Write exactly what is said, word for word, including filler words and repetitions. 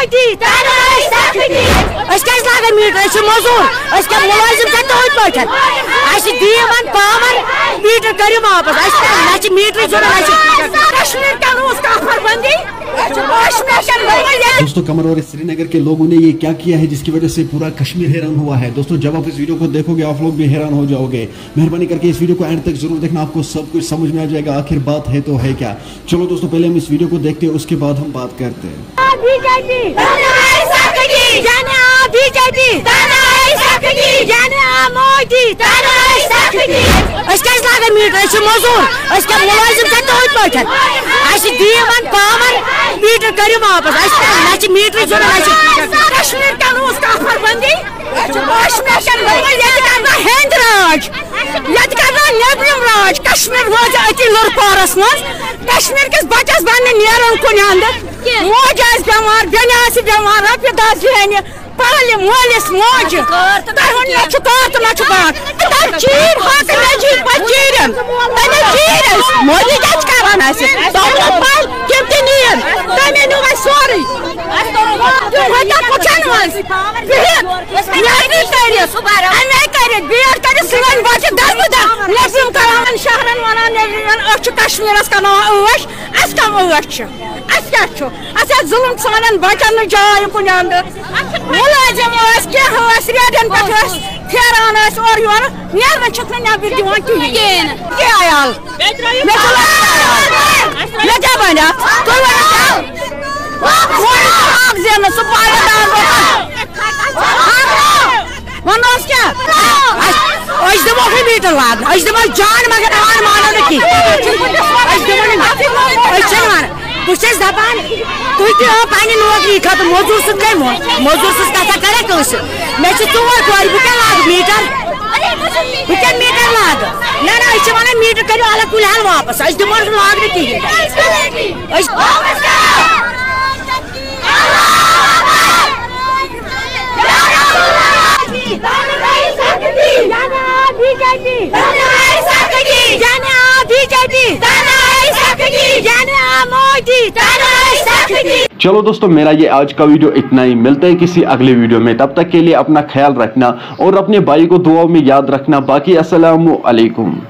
دی، تَنہٕ آیہِ سختی۔ أسۍ کیٛازِ لاگان میٖٹر؟ أسۍ چھِ مٔزوٗر، أسۍ کیٛاہ مُلٲزِم چھا تُہٕنٛدۍ پٲٹھۍ؟ اَسہِ دِیِو وۄنۍ پاوَر، میٖٹر کٔرِو واپَس۔ اَسہِ کیٛاہ، نہ چھِ میٖٹرٕے ضوٚرَتھ، نہ چھِ کشمیر کیٛاہ روٗز کافر بندی؟ کشمیر کیٛاہ روٗز؟ دوستوں, कमर और श्रीनगर के लोगों ने ये क्या किया है जिसकी वजह से पूरा कश्मीर हैरान हुआ है? दोस्तों, जब आप इस वीडियो को देखोगे, आप लोग भी हैरान हो जाओगे। मेहरबानी करके इस वीडियो को एंड तक जरूर देखना, आपको सब कुछ समझ में आ जाएगा, आखिर बात है तो है क्या। चलो दोस्तों, पहले हम इस वीडियो को देखते हैं, उसके बाद हम बात करते हैं। बीजेपी, तनहाई सख्ती। जन आ बीजेपी, तनहाई सख्ती। जन आ मोदी, तनहाई सख्ती। أسۍ کیٛازِ لاگان میٖٹر؟ أسۍ چھِ مٔزوٗر، أسۍ کیٛاہ مُلٲزِم چھا تُہٕنٛدۍ پٲٹھۍ؟ اَسہِ دِیِو وۄنۍ پاوَر، میٖٹر کٔرِو واپَس۔ اَسہِ کیٛاہ، نہ چھِ میٖٹرٕے ضوٚرَتھ، نہ چھِ کشمیر کیٛاہ روٗز کافر بندی؟ کشمیر کیٛاہ روٗز؟ ییٚتہِ کَرنہ ہیٚنٛدۍ راج، ییٚتہِ کَرنہ نیٚبرِم راج۔ کشمیر روزِ أتی لُرپارَس منٛز۔ کشمیر کِس بَچَس بَنہِ نہٕ نیرُن کُنہِ اَندٕ۔ موج آسہِ بٮ۪مار، بیٚنہِ آسہِ بٮ۪مار، رۄپیہِ دَہ زینہِ۔ پالہِ مٲلِس موج۔ تۄہہِ ووٚن، نہ چھُ کار تہٕ نہ چھُ بار۔ تۄہہِ چیٖرۍ حق نجیٖب پتہٕ چیٖرٮ۪ن۔ تٔمِس چیٖرۍ أسۍ۔ مودی کیٛاہ چھِ کران اَسہِ؟ تۄہہِ چھو پَے، تِم تہِ نِیَن۔ تٔمۍ نیوٗ اَسہِ سورُے۔ تِم ہۄتٮ۪ن کُٹھٮ۪ن منٛز بِہِتھ۔ نیرنٕے کٔرِتھ۔ اَمے کٔرِتھ، بیٹ کٔرِتھ سٲنۍ بَچہٕ دربٕدر۔ نیٚبرِم کران شہرن وَنان، نیٚبرِمٮ۪ن، أسۍ چھِ کشمیٖرس کرناوان عٲش۔ اَسہِ کَم عٲش چھِ؟ اَسہِ کیٛاہ چھُ؟ اَسہِ آسہِ ظُلُم سانٮ۪ن بَچَن نہٕ جاے کُنہِ اَندٕ۔ مُلٲزِم ٲسۍ، کینٛہہ ٲسۍ، ریڈٮ۪ن پٮ۪ٹھ ٲسۍ، پھیران ٲسۍ اورٕ یورٕ، نیرنہٕ چھِکھ نہٕ نٮ۪برۍ دِوان کِہیٖنۍ۔ کِہیٖنۍ۔ کیٛاہ عیال؟ مےٚ چھُ لَگان عیال۔ مےٚ کیٛاہ بَنہِ اَتھ؟ تُہۍ ؤنِو مےٚ۔ مول چھُ اَکھ زینان، سُہ پایَس دان روزان۔ وَنہٕ حظ کیٛاہ؟ أسۍ، أسۍ دِموکھ نہٕ میٖٹر لاگنہٕ، أسۍ دِمو جان مگر پان مانو نہٕ کِہیٖنۍ۔ أسۍ دِمو نہٕ، أسۍ چھِنہٕ وَنان۔ بہٕ چھَس دَپان، تُہۍ تہِ ہٲو پنٛنہِ نوکری خٲطرٕ، موٚزوٗر سُنٛد کَمہِ ووٚن؟ موٚزوٗر سٕنٛز کَتھا کَرے کٲنٛسہِ؟ مےٚ چھِ ژور کورِ، بہٕ کیٛاہ لاگہٕ میٖٹر؟ بہٕ کیٛاہ میٖٹر لاگہٕ؟ نہ، نہ، أسۍ چھِ وَنان میٖٹر کٔرِو الگ کُلہِ حال واپَس، أسۍ دِمو نہٕ لاگنہٕ کِہیٖنۍ۔ أسۍ चलो दोस्तों, मेरा ये आज का वीडियो इतना ही। मिलते हैं किसी अगले वीडियो में, तब तक के लिए अपना ख्याल रखना और अपने भाई को दुआओं में याद रखना। बाकी अस्सलाम वालेकुम।